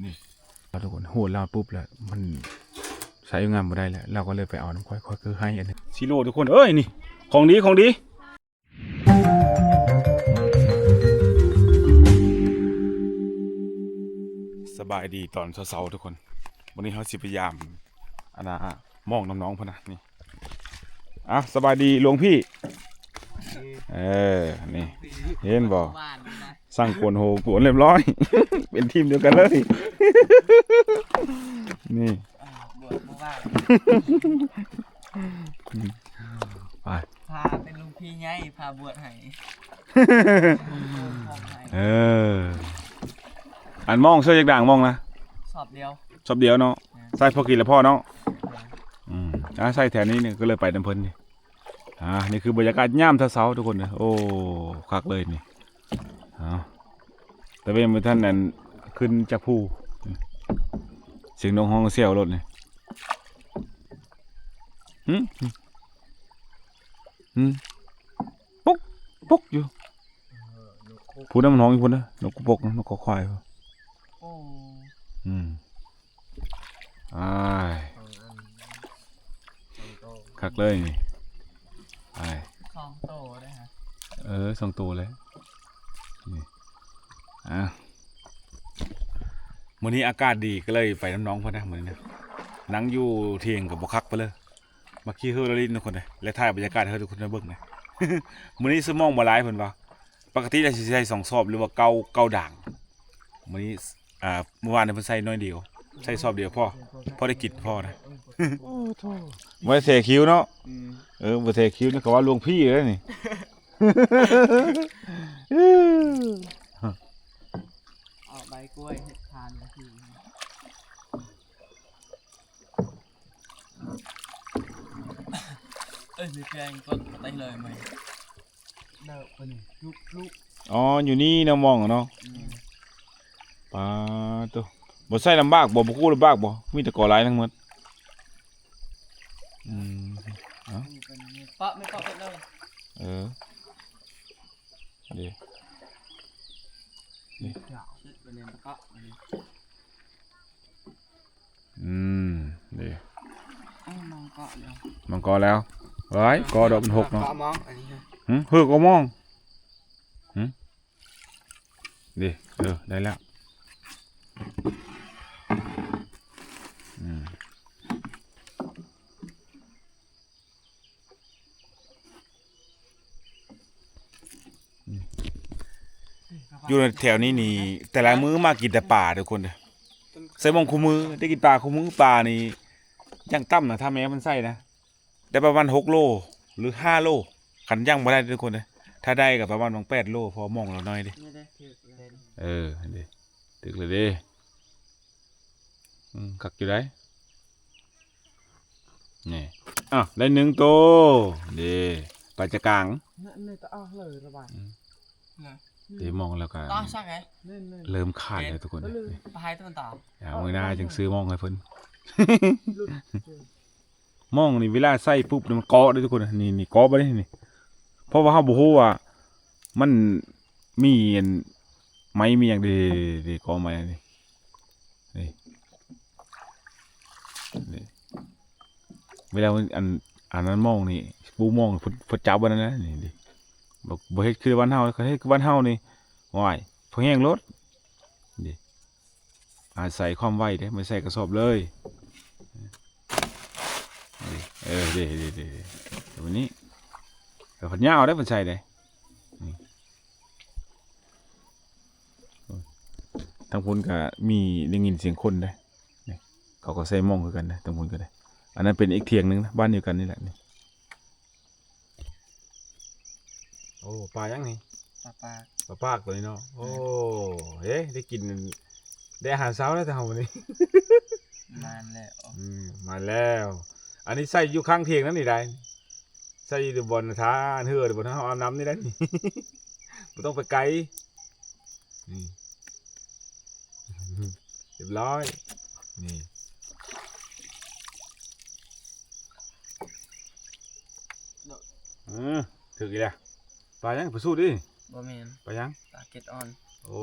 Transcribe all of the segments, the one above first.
ນີ້ ທຸກຄົນ ຮູດລາວປຸບແລ້ວ ມັນໃຊ້ງານບໍ່ໄດ້ແລ້ວ ລາວກໍເລີຍໄປເອົານຳຂ້ອຍ ຂ້ອຍຄືໃຫ້ອັນນີ້ ຊີໂຣທຸກຄົນເອີຍ ນີ້ ຂອງດີ ຂອງດີ. ສະບາຍດີຕອນເຊົ້າໆ ທຸກຄົນ ມື້ນີ້ເຮົາຊິໄປຢາມ ອັນນ່າ ມອງນຳນ້ອງເພິ່ນນະ ນີ້ ອ່ະ ສະບາຍດີຫຼວງພີ່ ເອີ ນີ້ ເຫັນບໍ່ ຊ່າງກວນໂຫກວນຮຽບຮ້ອຍ ເປັນທີມດຽວກັນເລີຍ ນີ້ ບວດບໍ່ວ່າ ໄປ ພາເປັນຫຼວງພີ່ໃຫຍ່ ພາບວດໃຫ້ ເອີ ອັນມອງເຊື່ອຈັກດ່າງມອງນະ ຊອບດຽວ ຊອບດຽວເນາະ ແມ່ນ ໃສ່ພໍກິນແລ້ວພໍເນາະ ແມ່ນ ອືມ ອ່າ ໃສ່ແຖວນີ້ນີ້ ກໍເລີຍໄປນຳເພິ່ນນີ້ ອ່າ ນີ້ຄືບັນຍາກາດຍາມເຊົ້າໆ ທຸກຄົນເດີ ໂອ້ ຄັກເລີຍນີ້ ເອົາ ຕາເວັນບໍ່ທັນອັນຂຶ້ນຈາກພູ ສຽງນົກຮ້ອງແຊວໂລດນີ້ ຫຶ ຫຶ ປຸກ ປຸກຢູ່ ພຸ້ນນະ ມັນຮ້ອງຢູ່ພຸ້ນນະ ນົກກຸປົກ ນົກຄອຄວາຍ ໂອ້ ອືມ ອ້າຍ ສອງອັນ ສອງໂຕ ຄັກເລີຍນີ້ ອ້າຍ ສອງໂຕເດ້ຮະ ເອີ ສອງໂຕເລີຍ ນີ້ ອ່າ ມື້ນີ້ອາກາດດີ ກໍເລີຍໄປນຳນ້ອງເພິ່ນນະ ມື້ນີ້ນະ ນັ່ງຢູ່ຖຽງກໍບໍ່ຄັກປານໃດ ມາຂີ່ເຮືອຫຼິ້ນທຸກຄົນເດ້ ແລະຖ່າຍບັນຍາກາດໃຫ້ທຸກຄົນໄດ້ເບິ່ງນະ ມື້ນີ້ຊື້ມອງບໍ່ຫຼາຍເພິ່ນວ່າ ປົກກະຕິລະຊິໃສ່ສອງສອບ ຫຼືວ່າເກົ້າ ເກົ້າດ່າງ ມື້ນີ້ ອ່າ ມື້ວານນີ້ເພິ່ນໃສ່ໜ້ອຍດຽວ ໃສ່ສອບດຽວພໍ ພໍໄດ້ກິນພໍນະ ໂອ້ໂທ້ ບໍ່ໄດ້ແຊຄິວເນາະ ອືມ ເອີ ບໍ່ແຊຄິວນີ້ ເຂົາວ່າຫຼວງພີ່ເດ້ນີ້ ເອົາໃບກ້ວຍເຮັດຄານມາກິນ ເອີຍ ມີແກງກໍໄດ້ເລີຍ ເດີ ປະນີ້ ລຸ ລຸ ອໍ ຢູ່ນີ້ນະ ມອງເນາະ ອືມ ປາໂຕ ບໍ່ໃຊ້ລຳບາກບໍ່? ບໍ່ກູ້ລຳບາກບໍ່? ມີແຕ່ກໍຫຼາຍທັງໝົດ ອືມ ເອົາ ປະ ແມ່ນປະເບິດເລີຍ ເອີ ເດ້ ນີ້ ເຮັດໄປເລີຍ ປະ ອືມ ເດ້ ເອີ ມອງເກາະແລ້ວ ມອງເກາະແລ້ວ ເອີຍ ເກາະດອກມັນຫົກເນາະ ເກາະມອງ ອັນນີ້ ຫຶ ເຮີ ເກາະມອງ ຫຶ ເດ້ ເອີ ໄດ້ແລ້ວ ອືມ ຢູ່ແຖວນີ້ນີ້ ແຕ່ລະມື້ມາກິນແຕ່ປາທຸກຄົນເດີ ໃສ່ມອງຄູ່ມື້ ໄດ້ກິນປາຄູ່ມື້ ປານີ້ຢ່າງຕ່ຳນະ ຖ້າແມ່ມັນໃສ່ນະ ໄດ້ປະມານຫົກໂລ ຫຼື ຫ້າໂລ ຄັນຍັງບໍ່ໄດ້ເດີທຸກຄົນເດີ ຖ້າໄດ້ກໍປະມານປະມານແປດໂລ ເພາະວ່າມອງລາວນ້ອຍເດ້ ນີ້ເດ້ ຖືກເລີຍ ເອີ ເດ້ ຖືກເລີຍເດ້ ອືມ ຄັກຢູ່ໃດ ນີ້ ອ້າວ ໄດ້ໜຶ່ງໂຕ ເດ້ ປາຈະກາງ ນີ້ ນີ້ ຕະອາເລີຍລະບາດ ອືມ ນະ ເດ້ ມອງແລ້ວກໍ ຕາສັກໄງ ນີ້ ນີ້ ເລີ່ມຂາດແລ້ວທຸກຄົນ ເອີ ປາຫາຍຕາມັນຕາ ເອົາ ມື້ໜ້າຈຶ່ງຊື້ມອງໃຫ້ເພິ່ນ ມອງນີ້ເວລາໃສ່ປຸບນີ້ມັນເກາະເດ້ທຸກຄົນ ນີ້ ນີ້ເກາະໄປເດ້ນີ້ ເພາະວ່າເຮົາບໍ່ຮູ້ວ່າມັນມີອັນໄມ້ມີຫຍັງເດ້ ເດ້ ເກາະໄມ້ນີ້ ນີ້ ນີ້ ເວລາມັນອັນ ອັນນັ້ນມອງນີ້ ປູມອງ ເພິ່ນ ເພິ່ນຈັບອັນນັ້ນນະ ນີ້ ນີ້ ບໍ່ ບໍ່ເຮັດຄືບ້ານເຮົາ ຄັນເຮັດຄືບ້ານເຮົານີ້ ໂອ້ຍ ພໍແຮງໂລດ ນີ້ ອາໄສຄວາມໄວເດ້ ບໍ່ໃສ່ກະສອບເລີຍ ເອີ ເດ້ ເດ້ ເດ້ ເດ້ ແບບນີ້ ແຕ່ເພິ່ນຍາວເດ້ ເພິ່ນໃສ່ເດ້ ອືມ ທາງພຸ້ນກະມີ ໄດ້ຍິນສຽງຄົນເດ້ ນີ້ ເຂົາກໍໃສ່ມອງຄືກັນເດ້ ທາງພຸ້ນກໍໄດ້ ອັນນັ້ນເປັນອີກຖຽງໜຶ່ງນະ ບ້ານດຽວກັນນີ້ແຫຼະ ນີ້ ໂອ້ ປາຫຍັງນີ້? ປາປາກ ປາປາກໂຕນີ້ເນາະ ໂອ້ ເອີ ໄດ້ກິນ ໄດ້ອາຫານເຊົ້າແລ້ວເຮົາມື້ນີ້ ມາແລ້ວ ອືມ ມາແລ້ວ ອັນນີ້ໃສ່ຢູ່ຂ້າງຖຽງນັ້ນນີ້ໄດ໋ ໃສ່ຢູ່ບ່ອນທ່າເຮືອ ບ່ອນເຮົາອາບນ້ຳນີ້ໄດ໋ ບໍ່ຕ້ອງໄປໄກ ນີ້ ຮຽບຮ້ອຍ ນີ້ ເອີ ຖືກອີກແລ້ວ ປາຫຍັງ? ປາສູດຕິ? ບໍ່ແມ່ນ ປາຫຍັງ? ປາເກັດອ່ອນ ໂອ້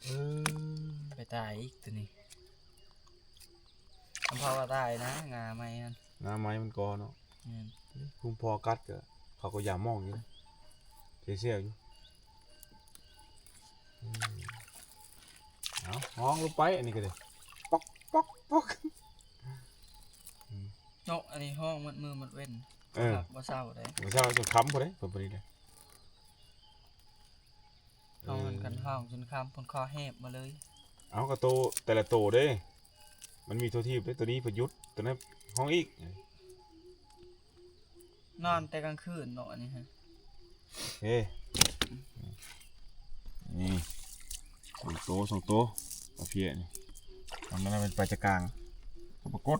ເອີ ໄປຕາຍອີກໂຕນີ້ ຄຳເພາວ່າຕາຍນະ ງາໄມ້ຫັ້ນ ງາໄມ້ມັນກໍເນາະ ແມ່ນ ຄຸມພໍກັດກໍ ເຂົາກໍຢາມມອງຢູ່ນະ ເຊວໆຢູ່ ອືມ ເອົາ ຮ້ອງລົງໄປ ອັນນີ້ກໍໄດ້ ປອກ ປອກ ປອກ ອືມ ເນາະ ອັນນີ້ຮ້ອງໝົດມື້ໝົດເວັນ ເອີ ບໍ່ເຊົາເດ້ ບໍ່ເຊົາຈົນຄ່ຳພຸ້ນເດ້ ເພິ່ນບໍ່ໄດ້ ເຮົາຫັ້ນຄັນຮ້ອງຈົນຄ່ຳພຸ້ນ ຄໍແຫບມາເລີຍ ເອົາ ກໍໂຕ ແຕ່ລະໂຕເດ້ ມັນມີທົ່ວທີບເດ້ ໂຕນີ້ເພິ່ນຢຸດ ໂຕນັ້ນຮ້ອງອີກ ນອນແຕ່ກາງຄືນເນາະ ອັນນີ້ຮະ ເອີ ນີ້ ສອງໂຕ ສອງໂຕ ປາເພຍນີ້ ອັນນັ້ນເປັນປາຈະກາງ ປາກົດ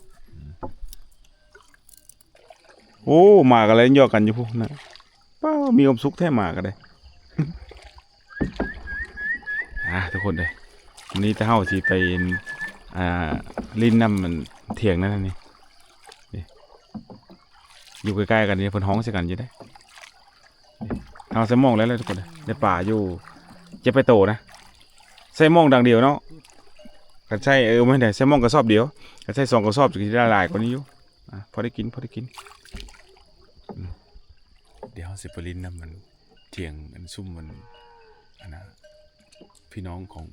ໂອ້ ໝາກໍເຫຼັ້ນຢອກກັນຢູ່ພຸ້ນນະ ປ້າ ມີຄວາມສຸກແທ້ໝາກໍໄດ້ ອ່າ ທຸກຄົນເອີຍ ມື້ນີ້ຕາເຮົາຊິໄປ ອ່າ ຫຼິ້ນນຳມັນ ຖຽງນັ້ນນີ້ ນີ້ ຢູ່ໃກ້ໆກັນນີ້ ເພິ່ນຮ້ອງໃສ່ກັນຢູ່ເດ້ ເຮົາໃສ່ໝ້ອງແລ້ວແຫຼະທຸກຄົນ ໄດ້ປາຢູ່ເຈັດແປດໂຕນະ ໃສ່ໝ້ອງດັງດຽວເນາະ ຄັນໃສ່ ເອີ ບໍ່ແມ່ນໃດ ໃສ່ໝ້ອງກະສອບດຽວ ຄັນໃສ່ສອງກະສອບຈະໄດ້ຫຼາຍກວ່ານີ້ຢູ່ ອ່າ ພໍໄດ້ກິນ ພໍໄດ້ກິນ ອືມ ດຽວເຮົາຊິໄປຫຼິ້ນນຳມັນ ຖຽງອັນຊຸມມັນ ອັນນ່າ ພີ່ນ້ອງຂອງ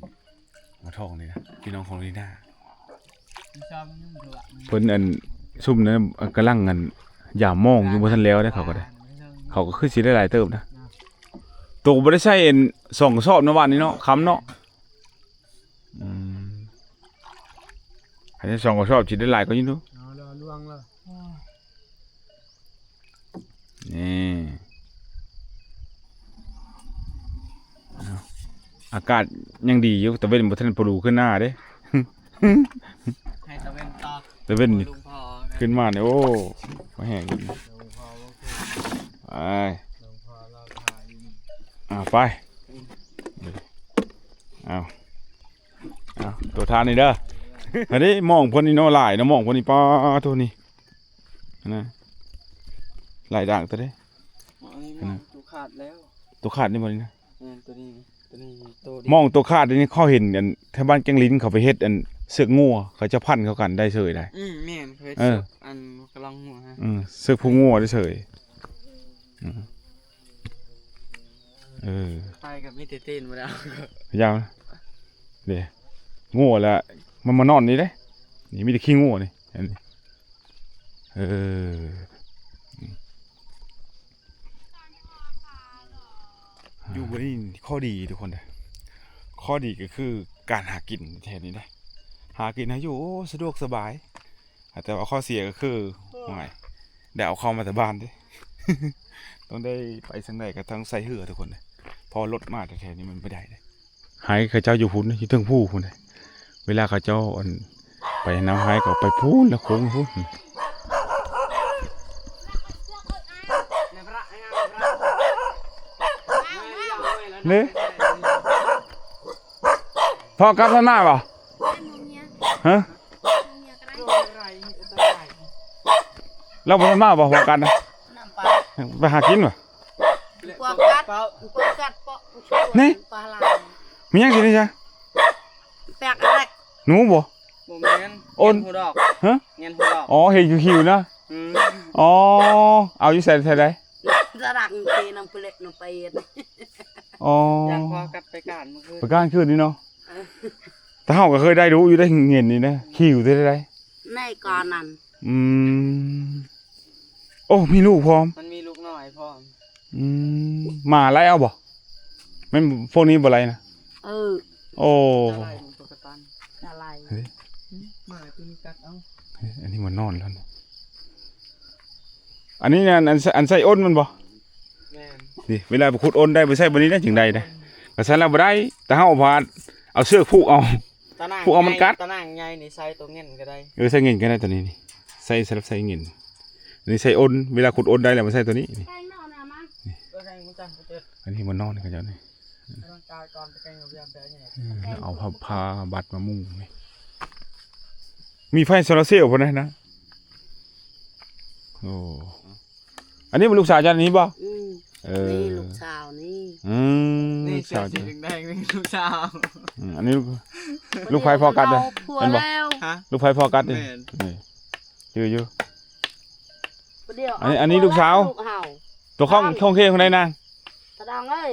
ໝໍທອງນີ້ນະ ພີ່ນ້ອງຂອງລີນາ ເພິ່ນອັນຊຸມນັ້ນກຳລັງອັນຢາມມອງຢູ່ ບໍ່ທັນແລ້ວເດ້ ເຂົາກໍໄດ້ ເຂົາກໍຄືຊິໄດ້ຫຼາຍເຕີບນະ ໂຕບໍ່ໄດ້ໃສ່ອັນສອງກະສອບເນາະ ວານນີ້ເນາະ ຄ່ຳເນາະ ອືມ ໃຫ້ສອງກະສອບຊິໄດ້ຫຼາຍກວ່ານີ້ເນາະ ເອົາລະ ລວງລະ ນີ້ ເອົາ ອາກາດຍັງດີຢູ່ ຕາເວັນບໍ່ທັນປະດູຂຶ້ນໜ້າເດ້ ໃຫ້ຕາເວັນຕອກ ຕາເວັນຂຶ້ນມານີ້ ໂອ້ ມາແຮງ ໄປ ອ່າ ໄປ ເອົາ ເອົາ ຕົວທານນີ້ເດີ ອັນນີ້ມອງເພິ່ນນີ້ເນາະ ຫຼາຍເນາະ ມອງເພິ່ນນີ້ ປາໂທ ນີ້ ນະ ຫຼາຍດ່າງຕົວເດ້ ອັນນີ້ມອງຕົວຂາດແລ້ວ ຕົວຂາດນີ້ບໍ່ນີ້ນະ ແມ່ນ ຕົວນີ້ ຕົວນີ້ ໂຕ ມອງຕົວຂາດນີ້ ເຂົາເຫັນອັນແຖວບ້ານແກ້ງລິ້ນ ເຂົາໄປເຮັດອັນເຊືອກງົວ ເຂົາຈະພັນເຂົ້າກັນໄດ້ເຊີຍໄດ໋ ອືມ ແມ່ນ ເຂົາເຮັດເຊືອກອັນກະລອງງົວ ເອີ ເຊືອກຜູງົວໄດ້ເຊີຍ ອືມ ເອີ ໄປກໍມີແຕ່ຕີນບໍ່ໄດ້ເອົາ ຍາວນະ ເດ້ ງົວລະ ມັນມານອນນີ້ເດ້ ນີ້ມີແຕ່ຂີ້ງົວນີ້ ອັນນີ້ ເອີ ຢູ່ບ່ອນນີ້ຂໍ້ດີທຸກຄົນເດີ ຂໍ້ດີກໍຄືການຫາກິນແຖວນີ້ເດ້ ຫາກິນຫາຢູ່ ໂອ້ ສະດວກສະບາຍ ແຕ່ວ່າຂໍ້ເສຍກໍຄື ໂອ້ຍ ໂອ້ຍ ໄດ້ເອົາເຂົ້າມາແຕ່ບ້ານເດ້ ຕ້ອງໄດ້ໄປທາງໃດກໍຕ້ອງໃຊ້ເຮືອທຸກຄົນເດີ ເພາະລົດມາແຖວໆນີ້ມັນບໍ່ໄດ້ເດ້ ໄຮ່ເຂົາເຈົ້າຢູ່ພຸ້ນ ຢູ່ເທິງພູພຸ້ນເດ້ ເວລາເຂົາເຈົ້າ ອັນ ໄປນຳໄຮ່ກໍໄປພຸ້ນລະ ໂຄ້ງພຸ້ນ ເດ້ ພໍ່ກັບທັນມາບໍ່? ຮະ? ລາວບໍ່ທັນມາບໍ່ ພວກກັນນະ? ໄປຫາກິນບໍ່? ພວກກັນ ພວກກັນເປາະ ນີ້ ປາລາຍ ມີຫຍັງຊິນີ້ຊະ? ແປກອະໄລ? ໜູບໍ່? ບໍ່ແມ່ນ ໂອນ ແງນຫູດອກ ຮະ? ແງນຫູດອກ ອໍ ເຫັນຂິວໆນະ ອືມ ອໍ ເອົາຢູ່ໃສ ໃສໃດ? ຕະຫຼັງເຕນຳເປເລະນຳໄປເຮັດ ອໍ ຢ່າງພໍກັບໄປການມື້ຄືນ ໄປການຄືນນີ້ເນາະ ເອີ ແຕ່ເຮົາກໍເຄີຍໄດ້ດຸຢູ່ໄດ໋ ເຫັນນີ້ນະ ຂິວແທ້ໃດ໋ ໃນກອນນັ້ນ ອືມ ໂອ້ ມີລູກພ້ອມ ມັນມີລູກນ້ອຍພ້ອມ ອືມ ໝາໄລ່ເອົາບໍ່? ແມ່ນພວກນີ້ບໍ່ໄລ່ນະ ເອີ ໂອ້ ຕາໄລ່ມັນຕົວກະຕັນ ຕາໄລ່ ເຮີ້ຍ ໝາຕົວນີ້ກັດເອົາ ເຮີ້ຍ ອັນນີ້ມັນນອນແລ້ວນີ້ ອັນນີ້ນະ ອັນ ອັນໃສ່ອົນມັນບໍ່? ແມ່ນ ນີ້ ເວລາໄປຂຸດອົນໄດ້ ໄປໃສ່ບ່ອນນີ້ໄດ້ ຈຶ່ງໄດ້ເດ້ ກະຊັ້ນລະບໍ່ໄດ້ ແຕ່ເຮົາພາດເອົາເຊືອກຜູກເອົາ ຕາໜ່າງ ຜູກເອົາມັນກັດ ຕາໜ່າງໃຫຍ່ນີ້ໃສ່ຕົວເງິນກໍໄດ້ ເອີ ໃສ່ເງິນກໍໄດ້ຕົວນີ້ນີ້ ໃສ່ ສຳລັບໃສ່ເງິນ ນີ້ໃສ່ອົນ ເວລາຂຸດອົນໄດ້ແລ້ວມາໃສ່ຕົວນີ້ນີ້ ອັນນີ້ມັນນອນເຂົາເຈົ້ານີ້ ເອົາຜ້າ ຜ້າບັດມາມຸງນີ້ ມີໄຟໂຊລາເຊວພຸ້ນນະ ໂອ້ ອັນນີ້ມັນລູກສາວເຈົ້ານີ້ບໍ່? ອືມ ເອີ ນີ້ລູກສາວນີ້ ອືມ ນີ້ ສາວ ເສື້ອສີແດງໆ ນີ້ລູກສາວ. ອືມ ອັນນີ້ລູກ ລູກໃຜພໍ່ກັດເດີ ເອົາຜົວແລ້ວ ແມ່ນບໍ່? ຮະ? ລູກໃຜພໍ່ກັດເດີ? ແມ່ນ ນີ້ ຈື່ຢູ່ ຜູ້ດຽວ ອັນນີ້ ອັນນີ້ລູກສາວ ລູກເຮົາ ຕົວຂອງ ຂອງເຂດໃດນາງ? ຕາດອງເອີຍ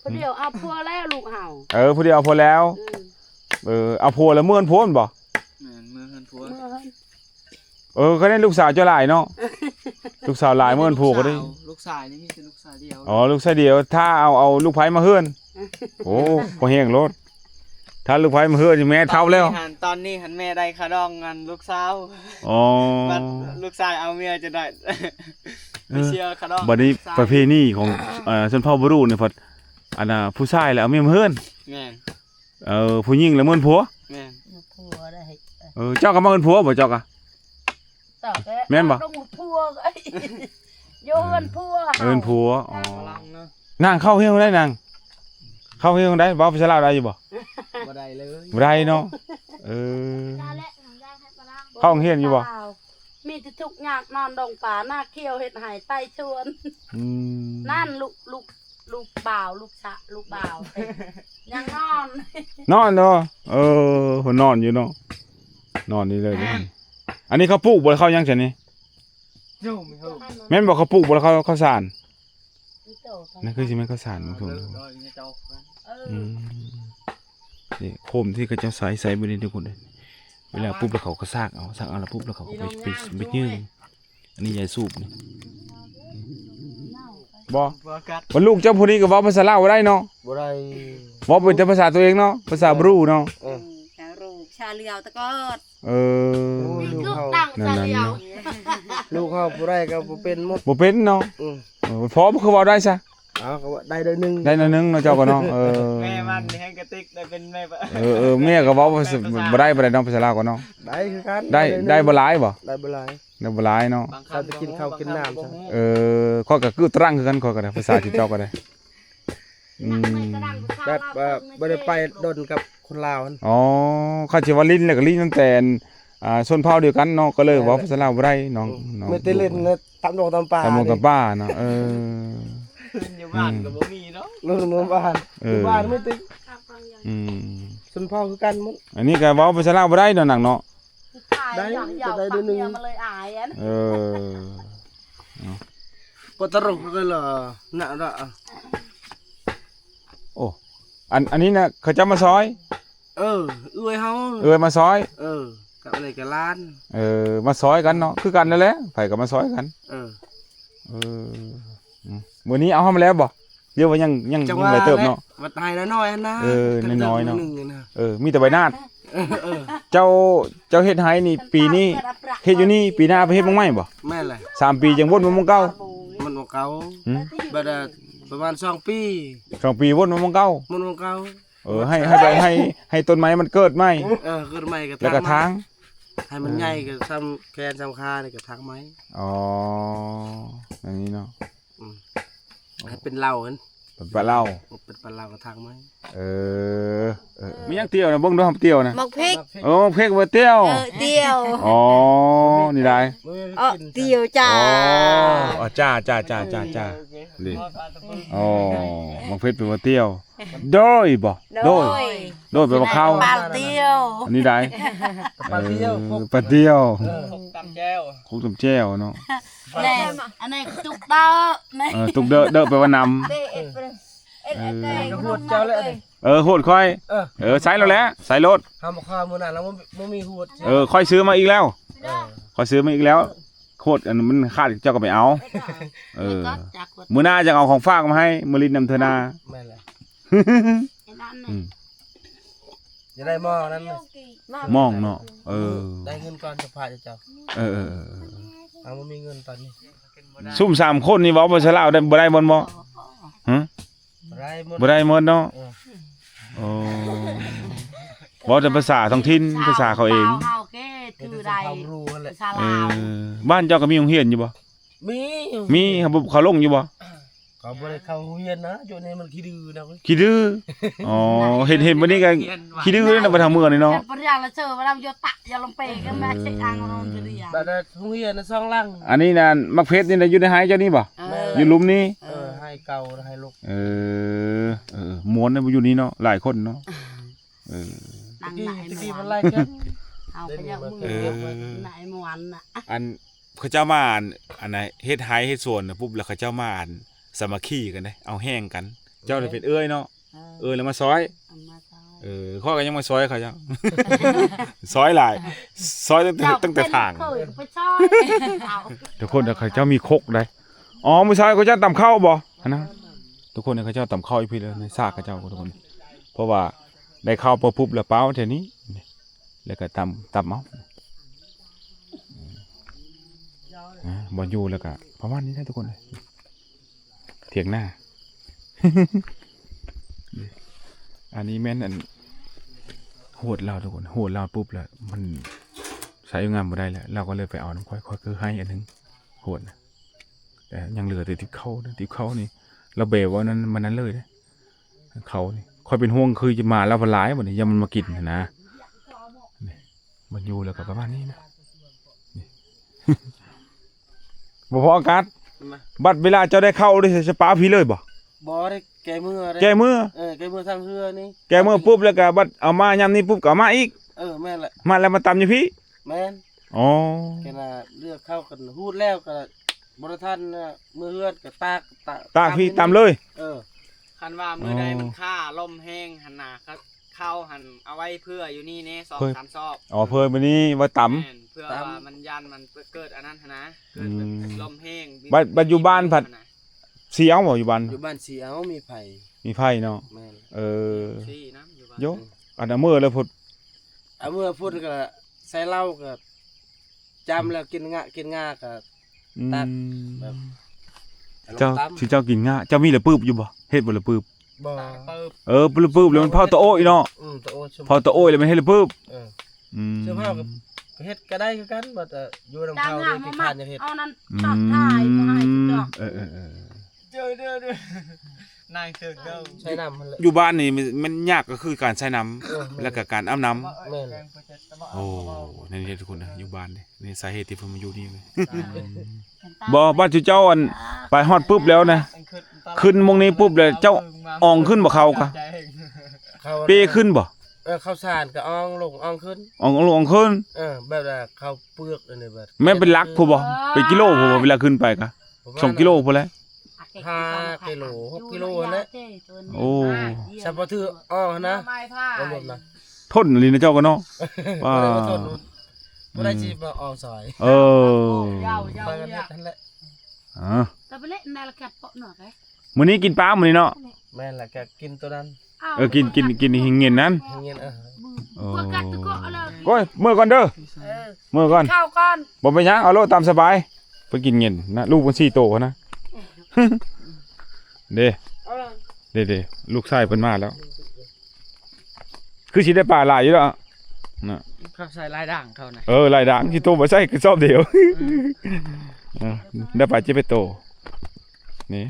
ຜູ້ດຽວເອົາຜົວແລ້ວລູກເຮົາ. ເອີ ຜູ້ດຽວເອົາຜົວແລ້ວ. ອືມ ເອີ ເອົາຜົວແລ້ວເມືອນຜົວແມ່ນບໍ່? ແມ່ນ ເມືອເຮືອນຜົວ ເມືອເຮືອນ. ເອີ ກໍໄດ້ລູກສາວເຈົ້າຫຼາຍເນາະ ລູກສາວຫຼາຍ ເມືອນຜົວກໍໄດ້ ລູກຊາຍນີ້ມີແຕ່ລູກຊາຍດຽວ. ອໍ ລູກຊາຍດຽວ ຖ້າເອົາ ເອົາລູກໃຜມາເຮືອນ? ໂອ້ ພໍແຮງໂລດ ຖ້າລູກໃຜມາເຮືອນນີ້ແມ່ເຖົ້າແລ້ວ. ຕອນນີ້ຫັ້ນ ຕອນນີ້ຫັ້ນແມ່ໄດ້ຄ່າດອງອັນລູກສາວ. ອໍ ບັດລູກຊາຍເອົາເມຍຈະໄດ້ ເອີ ໄປເສຍຄ່າດອງ. ບັດນີ້ປະເພນີຂອງ ເອີ ຊົນເຜົ່າບຣູນີ້ພັດ ອັນນ່າ ຜູ້ຊາຍແລ້ວເອົາເມຍມາເຮືອນ. ແມ່ນ ເອີ ຜູ້ຍິງລະເມີນຜົວ. ແມ່ນ ຜົວໄດ້. ເອີ ເຈົ້າກໍມາເຮືອນຜົວບໍ່ ເຈົ້າກໍ? ແມ່ນບໍ່? ຢູ່ເຮືອນຜົວ ເຮືອນຜົວ. ອໍ ນາງເຂົ້າເຮືອນໄດ້ນາງ ເຂົ້າເຮືອນໄດ້ ເວົ້າພາສາລາວໄດ້ຢູ່ບໍ່? ບໍ່ໄດ້ເລີຍ ບໍ່ໄດ້ເນາະ. ເອີ ເຂົ້າໂຮງຮຽນຢູ່ບໍ່? ມີແຕ່ທຸກຍາກ ນອນດົງປ່ານາຂຽວ ເຮັດໄຮ່ໄຖສວນ. ອືມ ນັ້ນລູກ ລູກ ລູກບ່າວ ລູກສະ ລູກບ່າວ ຍັງນອນ ນອນເນາະ. ເອີ ເພິ່ນນອນຢູ່ເນາະ ນອນນີ້ເລີຍ. ອັນນີ້ເຂົາປູກບໍ່ ເຂົ້າຫຍັງຊັ້ນນີ້? ແມ່ນບໍ່ ເຂົາປູກບໍ່ ເຂົ້າ ເຂົ້າສານ? ນັ້ນຄືຊິແມ່ນເຂົ້າສານ ເອີ ອືມ ນີ້ໂຄມທີ່ເຂົາເຈົ້າໃຊ້ ໃຊ້ແບບນີ້ທຸກຄົນເອີຍ. ເວລາປຸບແລ້ວເຂົາກໍຊາກເອົາ ຊາກເອົາແລ້ວປຸບແລ້ວເຂົາກໍໄປ ໄປ ໄປຍື່ນ. ອັນນີ້ຢາສູບນີ້ ບໍ່ ບໍ່ກັດ. ບັດລູກເຈົ້າຜູ້ນີ້ກໍເວົ້າພາສາລາວບໍ່ໄດ້ເນາະ? ບໍ່ໄດ້ ເວົ້າເປັນແຕ່ພາສາຕົວເອງເນາະ ພາສາບຣູເນາະ. ເອີ ເອີ ຊາວໂຣ ຊາລຽວຕະກອດ. ເອີ ໂອ້ຍ ລູກເຮົາ ນັ້ນໆ ລູກເຮົາຜູ້ໃດກໍບໍ່ເປັນໝົດ ບໍ່ເປັນເນາະ. ອືມ ເອີ ພໍ່ບໍ່ຄືເວົ້າໄດ້ຊະ? ເອົາ ກໍໄດ້ໜ້ອຍໜຶ່ງ ໄດ້ໜ້ອຍໜຶ່ງເນາະ ເຈົ້າກໍເນາະ. ເອີ ແມ່ມັນແຮງກະຕິກ ໄດ້ເປັນແມ່ ເອີ ເອີ ແມ່ກໍເວົ້າ ແມ່ພາສາ ບໍ່ໄດ້ ບໍ່ໄດ້ເນາະ ພາສາລາວກໍເນາະ. ໄດ້ຄືກັນ ໄດ້ ໄດ້ໜ້ອຍໜຶ່ງ ໄດ້ບໍ່ຫຼາຍບໍ່? ໄດ້ບໍ່ຫຼາຍ ໄດ້ບໍ່ຫຼາຍເນາະ. ບາງຄຳ ເຂົາໄປກິນເຂົ້າກິນນ້ຳຊະ. ເອີ ຂ້ອຍກໍຄືຕະລັງຄືກັນ ຂ້ອຍກໍໄດ້ ພາສາທີ່ເຈົ້າກໍໄດ້. ອືມ ແບບ ເອີ ບໍ່ໄດ້ໄປດົນກັບຄົນລາວຫັ້ນ. ອໍ ຄັນຊິວ່າຫຼິ້ນແລ້ວກໍຫຼິ້ນຕັ້ງແຕ່ ອ່າ ຊົນເຜົ່າດຽວກັນເນາະ ກໍເລີຍເວົ້າພາສາລາວບໍ່ໄດ້. ນ້ອງ ເອີ ນ້ອງ ມີແຕ່ຫຼິ້ນຕາມດົງຕາມປ່າ ຕາມດົງຕາມປ່າເນາະ. ເອີ ຫຼິ້ນຢູ່ບ້ານກໍບໍ່ມີເນາະ ຫຼິ້ນຢູ່ບ້ານ. ເອີ ຢູ່ບ້ານມີແຕ່ ອືມ ຊົນເຜົ່າຄືກັນໝົດ. ອັນນີ້ກໍເວົ້າພາສາລາວບໍ່ໄດ້ເນາະ ນາງເນາະ. ໄດ້ ກໍໄດ້ໜ້ອຍໜຶ່ງ ເອີ ເນາະ ປະຕະລຸກເລີຍນະ. ໂອ້ ອັນ ອັນນີ້ນະ ເຂົາເຈົ້າມາຊອຍ. ເອີ ເອື້ອຍເຮົາ ເອື້ອຍມາຊອຍ. ເອີ ກັບອັນນີ້ກໍຫຼານ. ເອີ ມາຊອຍກັນເນາະ ຄືກັນນັ້ນແຫຼະ ໃຜກໍມາຊອຍກັນ. ເອີ ເອີ ອືມ ມື້ນີ້ເອົາເຮົາມາແລ້ວບໍ່ ຫຼືວ່າຍັງ ຍັງ ຍັງຫຼາຍເຕີບເນາະ? ວັດໄຮ່ນ້ອຍໆຫັ້ນນະ. ເອີ ນ້ອຍໆເນາະ. ເອີ ມີແຕ່ໃບນາດ. ເອີ ເຈົ້າ ເຈົ້າເຮັດໄຮ່ນີ້ ປີນີ້ເຮັດຢູ່ນີ້ ປີໜ້າໄປເຮັດໝ່ອງໃໝ່ບໍ່? ແມ່ນແຫຼະ ສາມປີຈັ່ງວົນມາໝ່ອງເກົ່າ. ມັນໝ່ອງເກົ່າ. ຫືມ ບັດ ປະມານສອງປີ ສອງປີວົນມາໝ່ອງເກົ່າ. ມັນໝ່ອງເກົ່າ. ເອີ ໃຫ້ ໃຫ້ ໃຫ້ ໃຫ້ຕົ້ນໄມ້ມັນເກີດໃໝ່. ເອີ ເກີດໃໝ່ກໍຖາງ ແລ້ວກໍຖາງ ໃຫ້ມັນໃຫຍ່ກໍສ່ຳແຂນສ່ຳຂານີ້ກໍຖາງໃໝ່. ອໍ ອັນນີ້ເນາະ. ອືມ ໃຫ້ເປັນເຫຼົ່າຫັ້ນ ເປັນປະເຫຼົ່າ ເປັນປະເຫຼົ່າກໍຖາງໃໝ່. ເອີ ເອີ ມີຫຍັງຕຽວນະ ເບິ່ງດູຫຳຕຽວນະ. ໝາກເຜັກ. ໂອ້ ໝາກເຜັກບໍ່ຕຽວ. ເອີ ຕຽວ. ອໍ ນີ້ໄດ໋. ເອີ ຕຽວຈ້າ. ອໍ ອໍ ຈ້າ ຈ້າ ຈ້າ ຈ້າ ຈ້າ. ນີ້ ອໍ ໝາກເຜັກແປວ່າຕຽວ. ໂດຍບໍ່? ໂດຍ ໂດຍ ໂດຍແປວ່າເຂົ້າ. ປາຕຽວ. ອັນນີ້ໄດ໋. ປາຕຽວ ເອີ ປາຕຽວ. ເອີ ຄົກຕຳແຈ່ວ ຄົກຕຳແຈ່ວເນາະ. ແລ້ວອັນນີ້ຕຸກເດີ ເອີ ຕຸກເດີ ເດີແປວ່ານຳ. ເອີ ເອີ ຫວດເຈົ້າແຫຼະ. ເອີ ຫວດຂ້ອຍ. ເອີ ເອີ ໃສ່ໂລດແຫຼະ ໃສ່ໂລດ. ຫາໝໍ້ມື້ນັ້ນແລ້ວບໍ່ມີຫວດ. ເອີ ຂ້ອຍຊື້ມາອີກແລ້ວ. ເອີ ຂ້ອຍຊື້ມາອີກແລ້ວ. ຫວດອັນມັນຂາດເຈົ້າກໍໄປເອົາ. ເອີ ມື້ໜ້າຈັ່ງເອົາຂອງຝາກມາໃຫ້ ມາຫຼິ້ນນຳເທື່ອໜ້າ. ແມ່ນແຫຼະ. ອືມ ຈະໄດ້ໝໍ້ນັ້ນ ໝໍ້ເນາະ. ເອີ ໄດ້ເງິນກ່ອນຈະພາເຈົ້າ. ເອີ ເອີ ເອີ ເອີ ເອົາ ບໍ່ມີເງິນຕອນນີ້. ຊຸມສາມຄົນນີ້ເວົ້າພາສາລາວໄດ້ ບໍ່ໄດ້ໝົດບໍ່? ຫື? ບໍ່ໄດ້ໝົດ ບໍ່ໄດ້ໝົດເນາະ. ເອີ ໂອ້ ເວົ້າແຕ່ພາສາທ້ອງຖິ່ນ ພາສາເຂົາເອງ. ເຮົາເກ ຖືໄດ້ ເອີ ພາສາລາວ. ບ້ານເຈົ້າກໍມີໂຮງຮຽນຢູ່ບໍ່? ມີ ມີ ເຂົາລົງຢູ່ບໍ່? ເຂົາບໍ່ໄດ້ເຂົ້າໂຮງຮຽນນະ ຢູ່ນີ້ມັນຂີ້ດື້ນະເວີຍ ຂີ້ດື້. ອໍ ເຫັນ ເຫັນມື້ນີ້ກໍຂີ້ດື້ນະ ບັດທາງເມືອນີ້ເນາະ. ປະເທດລາວເຊີວ່າລຳຢູ່ຕະ ຢ່າລົງເປກໍມາເຊັກອ່າງໂຮງຮຽນ ບັດໂຮງຮຽນນະສອງຫຼັງ. ອັນນີ້ນະ ໝາກເພັດນີ້ນະ ຢູ່ໃນໄຮ່ເຈົ້ານີ້ບໍ່? ເອີ ຢູ່ລຸ່ມນີ້. ເອີ ໄຮ່ເກົ່າ ໄຮ່ລົກ. ເອີ ເອີ ມ່ວນນະ ຢູ່ນີ້ເນາະ ຫຼາຍຄົນເນາະ. ເອີ ຕະກີ້ ຕະກີ້ມັນຫຼາຍເທື່ອ ເຮົາກໍຢາກ ເອີ ນາຍມ່ວນນະ. ອັນ ເຂົາເຈົ້າມາ ອັນ ອັນນະ ເຮັດໄຮ່ເຮັດສວນນະ ປຸບ ແລ້ວເຂົາເຈົ້າມາ ອັນ ສາມັກຄີກັນເດ້ ເອົາແຮງກັນ. ເຈົ້າລະເປັນເອື້ອຍເນາະ. ເອີ ເອື້ອຍລະມາຊ່ອຍ. ເອີ ຂ້ອຍກໍຍັງມາຊ່ອຍເຂົາເຈົ້າ ຊ່ອຍຫຼາຍ ຊ່ອຍຕັ້ງແຕ່ ຕັ້ງແຕ່ຖາງ. ທຸກຄົນ ເຂົາເຈົ້າມີຄົກໄດ໋. ອໍ ມື້ເຊົ້າເຂົາເຈົ້າຕຳເຂົ້າບໍ່ຫັ້ນນະ? ທຸກຄົນ ເຂົາເຈົ້າຕຳເຂົ້າຢູ່ພີ້ເລີຍ ໃນສາກເຂົາເຈົ້າ ທຸກຄົນ. ເພາະວ່າໄດ້ເຂົ້າປຶບແລ້ວປະໄວ້ແຖວນີ້ ແລ້ວກໍຕຳ ຕຳເອົາ ອາ ບ່ອນຢູ່ ແລ້ວກໍປະມານນີ້ແຫຼະທຸກຄົນເອີຍ ຖຽງນາ. ອັນນີ້ແມ່ນ ອັນ ໂຫດລາວທຸກຄົນ ໂຫດລາວປຸບແລ້ວ ມັນໃຊ້ງານບໍ່ໄດ້ແລ້ວ ລາວກໍເລີຍໄປເອົານຳຂ້ອຍ ຂ້ອຍຄືໃຫ້ອັນໜຶ່ງ ໂຫດນະ. ແຕ່ຍັງເຫຼືອແຕ່ຕິບເຂົ້າເດີ ຕິບເຂົ້ານີ້ລາວແບວ່ານັ້ນ ມັນນັ້ນເລີຍເດ້ ເຂົ້ານີ້. ຂ້ອຍເປັນຫ່ວງຄືຈະມາລາວຫຼາຍບັດນີ້ ຢ້ານມັນມາກິນຫັ້ນນະ. ນີ້ ມັນຢູ່ແລ້ວກໍປະມານນີ້ນະ ນີ້ ບໍ່ພໍອາກາດ. ມາ ບັດເວລາເຈົ້າໄດ້ເຂົ້າເດ້ ຈະປະພີ້ເລີຍບໍ່? ບໍ່ໄດ້ ແກ່ເມືອເດ້ ແກ່ເມືອ. ເອີ ແກ່ເມືອທາງເຮືອນີ້ ແກ່ເມືອປຸບ ແລ້ວກໍບັດເອົາມາຍາມນີ້ປຸບ ກໍເອົາມາອີກ. ເອີ ແມ່ນແຫຼະ ມາແລ້ວມາຕຳຢູ່ພີ້. ແມ່ນ. ອໍ ແກ່ນາເລືອກເຂົ້າກັນ ຮູດແລ້ວກໍບໍ່ໄດ້ທັນເມືອເຮືອນ ກໍຕາກ ຕາກ ຕາກພີ້ ຕຳເລີຍ. ເອີ ຄັນວ່າມື້ໃດມັນຄາລົມແຮງຫັ້ນນະ ເຂົ້າຫັ້ນເອົາໄວ້ເພື່ອຢູ່ນີ້ແນ່ ສອງສາມຊອກ. ອໍ ເພື່ອມື້ນີ້ໄວ້ຕຳ. ແມ່ນ ເພື່ອວ່າມັນຢ້ານມັນເກີດອັນນັ້ນຫັ້ນນະ ເກີດແບບລົມແຮງ. ບັດ ບັດຢູ່ບ້ານພັດ ສີເອົາບໍ່ ຢູ່ບ້ານ? ຢູ່ບ້ານສີເອົາ ມີໄຟ ມີໄຟເນາະ. ແມ່ນ. ເອີ ສີນຳຢູ່ບ້ານ. ໂຢ ອັນເອົາເມືອແລ້ວພຸດ ເອົາເມືອພຸດກໍໃສ່ເຫຼົ້າກໍຈຳແລ້ວກິນງາ ກິນງາກໍ ອືມ ຕັກແບບ ເຈົ້າ ຊິເຈົ້າກິນງາ ເຈົ້າມີລະປຶບຢູ່ບໍ່? ເຮັດບໍ່ລະປຶບ? ບໍ່ ເອີ ລະປຶບແລ້ວມັນເຜົາຕະໂອ້ຍເນາະ. ອືມ ຕະໂອ້ຍ ເຜົາຕະໂອ້ຍແລ້ວມັນເຮັດລະປຶບ. ເອີ ອືມ ເຮົາກໍເຮັດກໍໄດ້ຄືກັນ ບໍ່ແຕ່ຢູ່ນຳເຂົານີ້ຂີ້ຄ້ານຢາກເຮັດ. ເອົານັ້ນ ອືມ ຕອກທ້າຍ ເອີ ເອີ ເອີ ເດີ ເດີ ເດີ ນາງເທີກເດີ ໃຊ້ນ້ຳຫັ້ນແຫຼະ. ຢູ່ບ້ານນີ້ມັນ ມັນຍາກກໍຄືການໃຊ້ນ້ຳ ເອີ ແມ່ນ ແລ້ວກໍການອາບນ້ຳ. ແມ່ນ. ໂອ້ ນີ້ທຸກຄົນນະ ຢູ່ບ້ານນີ້ ນີ້ສາເຫດທີ່ເພິ່ນມາຢູ່ນີ້ເລີຍ. ອືມ ບໍ່ ບັດເຈົ້າ ອັນ ໄປຮອດປຶບແລ້ວນະ ຂຶ້ນໝ່ອງນີ້ປຶບແລ້ວ ເຈົ້າອອງຂຶ້ນບໍ່ເຂົ້າກະ? ເຂົ້າ ເປຂຶ້ນບໍ່? ເອີ ເຂົ້າສານກໍອອງລົງອອງຂຶ້ນ ອອງລົງອອງຂຶ້ນ. ເອີ ແບບວ່າເຂົ້າເປືອກອັນນີ້ ແບບ ແມ່ນເປັນຫຼັກພຸ້ນບໍ່? ເປັນກິໂລພຸ້ນບໍ່? ເວລາຂຶ້ນໄປກະ ປະມານ ສອງກິໂລພຸ້ນແຫຼະ. ຫ້າກິໂລ ຫົກກິໂລຫັ້ນແຫຼະ. ໂອ້ ສະເພາະຖືອອກຫັ້ນນະ ບໍ່ລົດນະ. ທົນອີ່ຫຼີນະເຈົ້າກໍເນາະ. ບໍ່ໄດ້ວ່າທົນ ບໍ່ໄດ້ຊິມາອອກຊອຍ. ເອີ ເຈົ້າ ເຈົ້າ ເຈົ້າ ຫັ້ນແຫຼະ. ອາ ແຕ່ໄປເລະນາລະກັດເປາະໜອກເດ້ ມື້ນີ້ກິນປາມື້ນີ້ເນາະ. ແມ່ນລະ ກໍກິນໂຕນັ້ນ. ເອີ ກິນ ກິນ ກິນຫີງເຫງັນນັ້ນ. ຫີງເຫງັນ ເອີ ໂອ້ຍ ເມືອກ່ອນເດີ. ເອີ ເມືອກ່ອນ ກິນເຂົ້າກ່ອນ. ບໍ່ເປັນຫຍັງ ເອົາໂລດຕາມສະບາຍ. ໄປກິນເຫງັນນະ ລູກມັນສີ່ໂຕນະ. ເດ້ ເອີ ເດ້ ເດ້ ລູກຊາຍເພິ່ນມາແລ້ວ. ຄືຊິໄດ້ປາຫຼາຍຢູ່ດອກນະ. ເຂົາໃສ່ລາຍດ່າງເຂົານະ. ເອີ ລາຍດ່າງ ຊິໂຕມາໃສ່ກະສອບດຽວ. ອືມ ເອີ ໄດ້ປາເຈັດແປດໂຕ. ນີ້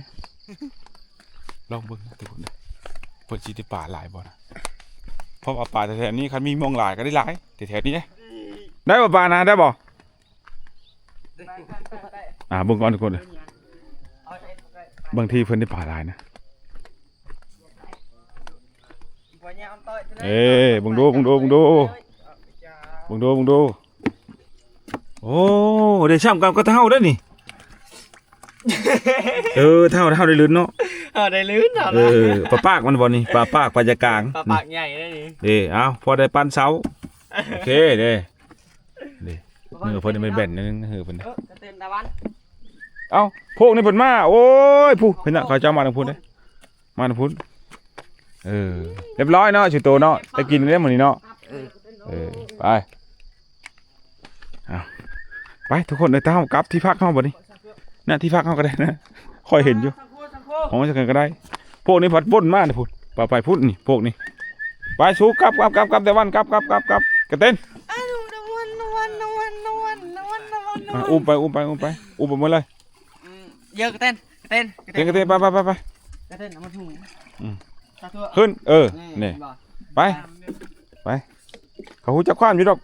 ລອງເບິ່ງນະທຸກຄົນ ເພິ່ນຊິໄດ້ປາຫຼາຍບໍ່ນະ. ເພາະວ່າປາແຖວໆນີ້ ຄັນມີໝ່ອງຫຼາຍກໍໄດ້ຫຼາຍ ແຖວໆນີ້ເດ້. ໄດ້ບໍ່ປານະ ໄດ້ບໍ່? ອ່າ ເບິ່ງກ່ອນທຸກຄົນ ບາງທີເພິ່ນໄດ້ປາຫຼາຍນະ. ເອີ ເບິ່ງດູ ເບິ່ງດູ ເບິ່ງດູ ເບິ່ງດູ ເບິ່ງດູ. ໂອ້ ໄດ້ຊ້ຳກັບ ກັບເຮົາເດ້ນີ້. ເອີ ເຮົາ ເຮົາໄດ້ລື່ນເນາະ. ເຮົາໄດ້ລື່ນເນາະ. ເອີ ປາປາກມັນບໍ່ນີ້ ປາປາກ ປາຢາກາງ ປາປາກໃຫຍ່ເດ້ນີ້. ເດ້ ເອົາ ພໍໄດ້ປັນເຊົາ. ໂອເຄເດ້. ນີ້ ມືເພິ່ນແບນໆ ໜຶ່ງ ມືເພິ່ນ. ເອີ ກະເຕັນຕາວັນ. ເອົ້າ ພວກນີ້ເພິ່ນມາ. ໂອ້ຍ ຜູ້ ເພິ່ນນະ ເຂົາເຈົ້າມາທາງພຸ້ນເດ້ ມາທາງພຸ້ນ. ເອີ ຮຽບຮ້ອຍເນາະ ຊິໂຕເນາະ ໄດ້ກິນແລ້ວມື້ນີ້ເນາະ. ເອີ ເອີ ໄປ. ເອົາ ໄປທຸກຄົນເອີຍ ຕາມເຮົາກັບທີ່ພັກເຮົາບັດນີ້ນະ. ທີ່ພັກເຮົາກໍໄດ້ນະ ຂ້ອຍເຫັນຢູ່ ຫ້ອງຈັກກັນກໍໄດ້. ພວກນີ້ພັດວົນມານີ້ພຸ້ນ ໄປ ໄປພຸ້ນນີ້ ພວກນີ້. ໄປ ສູ ກັບ ກັບ ກັບ ກັບ ແຕ່ວັນ ກັບ ກັບ ກັບ ກັບ ກະເຕັນ. ອ່າ ອຸ້ມໄປ ອຸ້ມໄປ ອຸ້ມໄປ ອຸ້ມໄປໝົດເລີຍ. ອືມ ເຢີກະເຕັນ. ເຕັ້ນ ເຕັ້ນ ເຕັ້ນ ໄປ ໄປ ໄປ ໄປ ກະເຕັ້ນເອົາມາທຸ່ງ ອືມ ສາທຸ ຂຶ້ນ ເອີ ນີ້ ນີ້ ເຫັນບໍ່ ໄປ ໄປ ເຂົາຮູ້ຈັກຄວາມຢູ່ດອກ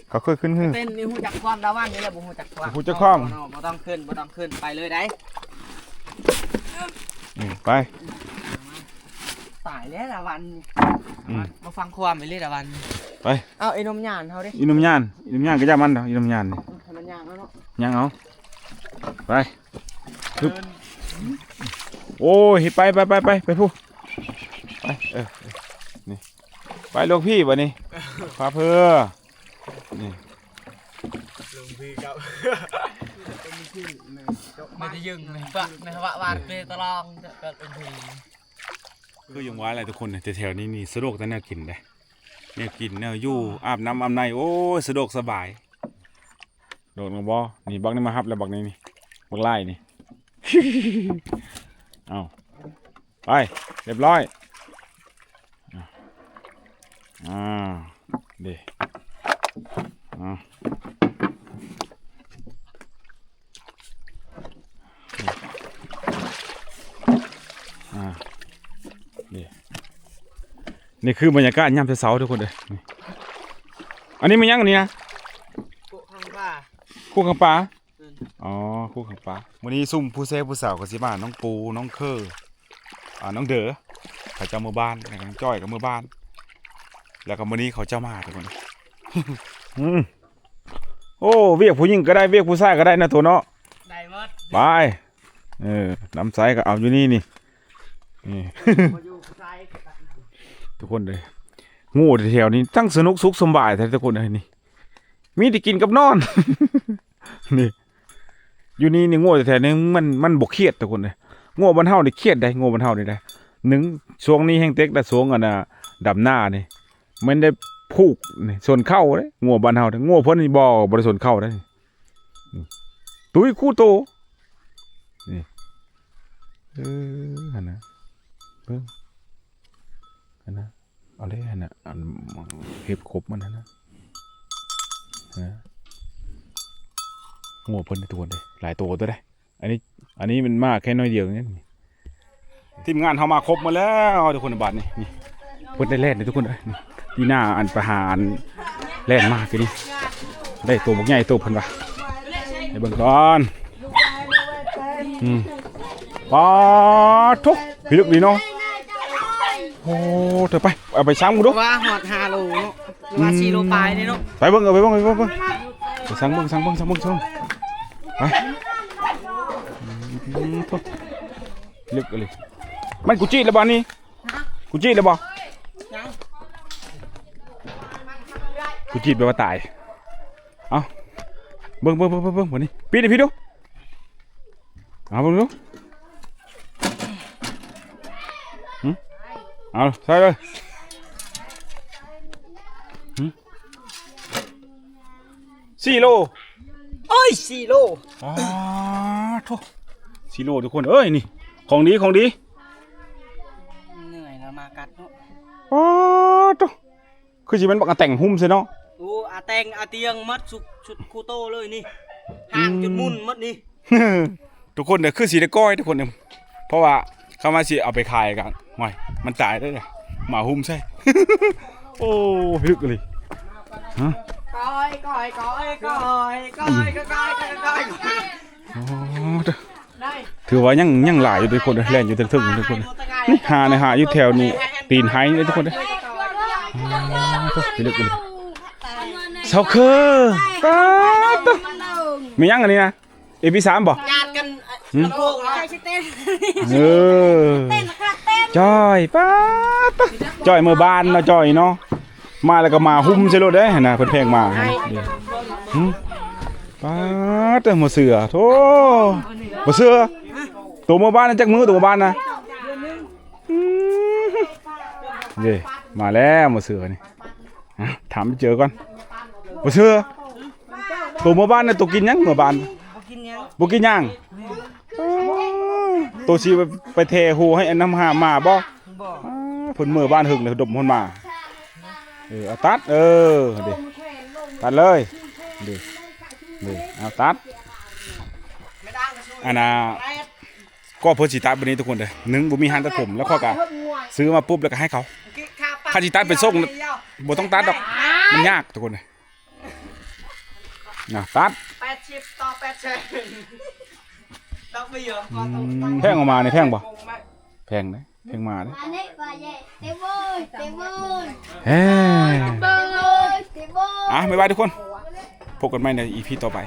ເຂົາເຄີຍຂຶ້ນຮື ເຕັ້ນນີ້ຮູ້ຈັກຄວາມ ດາວັນນີ້ແຫຼະບໍ່ຮູ້ຈັກຄວາມ ຮູ້ຈັກຄວາມ ບໍ່ ບໍ່ຕ້ອງຂຶ້ນ ບໍ່ຕ້ອງຂຶ້ນ ໄປເລີຍໄດ໋ ອືມ ໄປ ຕາຍແລ້ວດາວັນ ອືມ ບໍ່ຟັງຄວາມໄປເລີຍດາວັນ ໄປ ເອົາອີນົມຍານເຮົາເດ້ ອີນົມຍານ ອີນົມຍານກໍຢ່າມັນດອກ ອີນົມຍານນີ້ ໃຫ້ມັນຍ່າງເອົາເນາະ ຍ່າງເອົາ ໄປ ຮຶບ ໂອ້ຍ ໄປ ໄປ ໄປ ໄປ ໄປພຸ້ນ ໄປ ເອີ ນີ້ ໄປຫຼວງພີ່ບັດນີ້ ພາເພີ ນີ້ ຫຼວງພີ່ຄັບ ໄດ້ຍິງ ແມ່ນຫວາດເປຕະລອງ ກໍຫຼວງພີ່ ຄືຢ່າງວ່າແຫຼະທຸກຄົນ ແຖວໆນີ້ນີ້ສະດວກແຕ່ແນວກິນເດ້ ແນວກິນ ແນວຢູ່ ອາບນ້ຳອາບໃນ ໂອ້ຍ ສະດວກສະບາຍ ໂດດມາບໍ່ ນີ້ບັກນີ້ມາຮັບແລ້ວ ບັກນີ້ນີ້ ບັກຫຼາຍນີ້ ເອົາ ໄປ ຮຽບຮ້ອຍ ອ່າ ເດ້ ອ່າ ອ່າ ເດ້ ນີ້ຄືບັນຍາກາດຍາມເຊົ້າໆ ທຸກຄົນເອີຍ ນີ້ ອັນນີ້ແມ່ນຫຍັງອັນນີ້ນະ? ຄຸຂ້າງປາ ຄຸຂ້າງປາ ອໍ ຄຸຂ້າງປາ ມື້ນີ້ຊຸມຜູ້ແຊຜູ້ສາວກໍຊິມາ ນ້ອງປູ ນ້ອງເຄີ ອ່າ ນ້ອງເດີ ເຂົາເຈົ້າເມືອບ້ານ ແລ້ວກໍນ້ອງຈ້ອຍກໍເມືອບ້ານ ແລ້ວກໍມື້ນີ້ເຂົາເຈົ້າມາ ທຸກຄົນ ອືມ ໂອ້ ວຽກຜູ້ຍິງກໍໄດ້ ວຽກຜູ້ຊາຍກໍໄດ້ນະໂຕເນາະ ໄດ້ໝົດ ໄປ ເອີ ນ້ຳໃສກໍເອົາຢູ່ນີ້ນີ້ ນີ້ ທຸກຄົນເອີຍ ໂງ່ແຖວໆນີ້ ທັງສະໜຸກສຸກສຳບາຍແທ້ ທຸກຄົນເອີຍ ນີ້ ມີແຕ່ກິນກັບນອນ ນີ້ ຢູ່ນີ້ນີ້ໂງ່ແທ້ໆນີ້ ມັນ ມັນບໍ່ຄຽດ ທຸກຄົນເອີຍ ໂງ່ບ້ານເຮົານີ້ຄຽດໄດ໋ ໂງ່ບ້ານເຮົານີ້ໄດ໋ ໜຶ່ງ ຊ່ວງນີ້ແຮງເຕັກໄດ໋ ຊ່ວງອັນນ່າ ດຳນານີ້ ແມ່ນໄດ້ຜູກນີ້ ຊົນເຂົ້າເດ້ ໂງ່ບ້ານເຮົານີ້ ໂງ່ເພິ່ນນີ້ບໍ່ ບໍ່ໄດ້ຊົນເຂົ້າເດ້ ນີ້ ຕຸ້ຍຄູ່ໂຕ ນີ້ ເອີ ຫັ້ນນະ ເບິ່ງ ຫັ້ນນະ ເອົາເລີຍຫັ້ນນະ ອັນ ເຫັບຄົບມັນຫັ້ນນະ ເອີ ໂງ່ເພິ່ນທຸກຄົນເດ້ ຫຼາຍໂຕຕົວໃດ໋ ອັນນີ້ ອັນນີ້ມັນມາແຄ່ໜ້ອຍດຽວນີ້ ທີມງານເຮົາມາຄົບໝົດແລ້ວທຸກຄົນ ບາດນີ້ ນີ້ ເພິ່ນໄດ້ແລ່ນເດ້ທຸກຄົນເອີຍ ນີ້ ຕີໜ້າອັນປະຫານແລ່ນມາຄືນີ້ ໄດ້ໂຕບັກໃຫຍ່ໂຕເພິ່ນວ່າ ໃຫ້ເບິ່ງກ່ອນ ອືມ ປາດໂທ້ ພິລຶກດີເນາະ ໂອ້ ເທີໄປ ເອົາໄປຊັ່ງເບິ່ງດູ ວ່າຮອດຫ້າໂລເນາະ ຫຼືວ່າ ອືມ ສີ່ໂລປາຍນີ້ເນາະ ໄປເບິ່ງ ເອົາໄປເບິ່ງ ໄປເບິ່ງ ໄປຊັ່ງເບິ່ງ ຊັ່ງເບິ່ງ ຊ່າງເບິ່ງ ຊ່າງເບິ່ງ ໄປ ອືມ ໂທ້ ເລິກອີ່ຫຼີ ມັນກູຈີດແລ້ວບໍ່ນີ້ ກູຈີດແລ້ວບໍ່ ຍັງ ກູຈີດແປວ່າຕາຍ ເອົ້າ ເບິ່ງ ເບິ່ງ ເບິ່ງ ເບິ່ງ ເບິ່ງ ບັດນີ້ ປີນໃຫ້ພີ່ດູ ເອົາເບິ່ງດູ ຫຶ ເອົາໃສ່ເລີຍ ຫຶ ສີ່ໂລ ໂອ້ຍ ສີ່ໂລ ປາດໂທ້ ສີ່ໂລທຸກຄົນເອີຍ ນີ້ ຂອງດີ ຂອງດີ ເໜື່ອຍແລ້ວມາກັດເນາະ ປາດໂທ້ ຄືຊິແມ່ນບັກອາແຕງຫຸ້ມໃສ່ເນາະ ໂອ້ ອາແຕງອາຕຽງໝົດ ຊຸດ ຊຸດຄູ່ໂຕເລີຍນີ້ ຫາງຈົນໝຸ່ນໝົດນີ້ ທຸກຄົນເດີ ຄືຊິໄດ້ກ້ອຍທຸກຄົນເດີ ເພາະວ່າຄຳວ່າຊິເອົາໄປຂາຍກໍ ໂອ້ຍ ມັນຕາຍເດ້ ໝາຫຸ້ມໃສ່ ໂອ້ ພິລຶກອີ່ຫຼີ ຮະ ກ້ອຍ ກ້ອຍ ໂອ້ ຖືວ່າຍັງ ຍັງຫຼາຍຢູ່ທຸກຄົນເດີ ແລ່ນຢູ່ເທິງໆ ທຸກຄົນ ນີ້ຫາ ນີ້ຫາຢູ່ແຖວນີ້ ຕີນໄຮເດ້ທຸກຄົນເດີ ໂອ້ ພິລຶກອີ່ຫຼີ ຊາວເຄີ ປາດໂທ້ ແມ່ນຫຍັງອັນນີ້ນະ? ເອພີສາມ ບໍ່? ຍາດກັນ ຫຶ ລຳໂພງເນາະ ເອີ ເຕັ້ນ ຈ້ອຍ ປາດໂທ້ ຈ້ອຍເມືອບ້ານເນາະ ຈ້ອຍເນາະ ມາແລ້ວກໍມາຫຸ້ມໃສ່ໂລດເດ້ ຫັ້ນນະ ເພິ່ນແພງມາ ຫຶ ປາດໂທ້ ໝໍເສືອ ໂທ້ ໝໍເສືອ ໂຕເມືອບ້ານນະ ຈັກມື້ໂຕເມືອບ້ານນະ? ອືມ ເດ້ ມາແລ້ວໝໍເສືອນີ້ ອ່ະ ຖາມໄປເຈີກ່ອນ ໝໍເສືອ ໂຕເມືອບ້ານນະ ໂຕກິນຫຍັງເມືອບ້ານ? ບໍ່ກິນຫຍັງ ບໍ່ກິນຫຍັງ ໂຕຊິໄປແຖຫູໃຫ້ອັນນຳຫາໝາບໍ່? ບໍ່ ອ່າ ເພິ່ນເມືອບ້ານເຫິງແລ້ວດົມຮອດໝາ ເອີ ເອົາຕັດ ເອີ ເດ້ ຕັດເລີຍ ເດ້ ເດ້ ເອົາຕັດ ອັນນ່າ ກໍເພິ່ນຊິຕັດບາດນີ້ທຸກຄົນເດີ ໜຶ່ງບໍ່ມີຮ້ານຕັດຜົມ ແລ້ວຂ້ອຍກໍຊື້ມາປຸບແລ້ວກໍໃຫ້ເຂົາ ຄັນຊິຕັດໄປສົ່ງບໍ່ຕ້ອງຕັດດອກ ມັນຍາກທຸກຄົນເດີ. ນະ ຕັດ ແປດສິບຕໍ່ແປດແສນ ດອກເບ້ຍ ອືມ ແພງອອກມານີ້ແພງບໍ່? ແພງເດ້ ແພງມາເດ້ ເອີ ອ່ະ ບາຍບາຍທຸກຄົນ ພົບກັນໃໝ່ໃນອີພີຕໍ່ໄປ.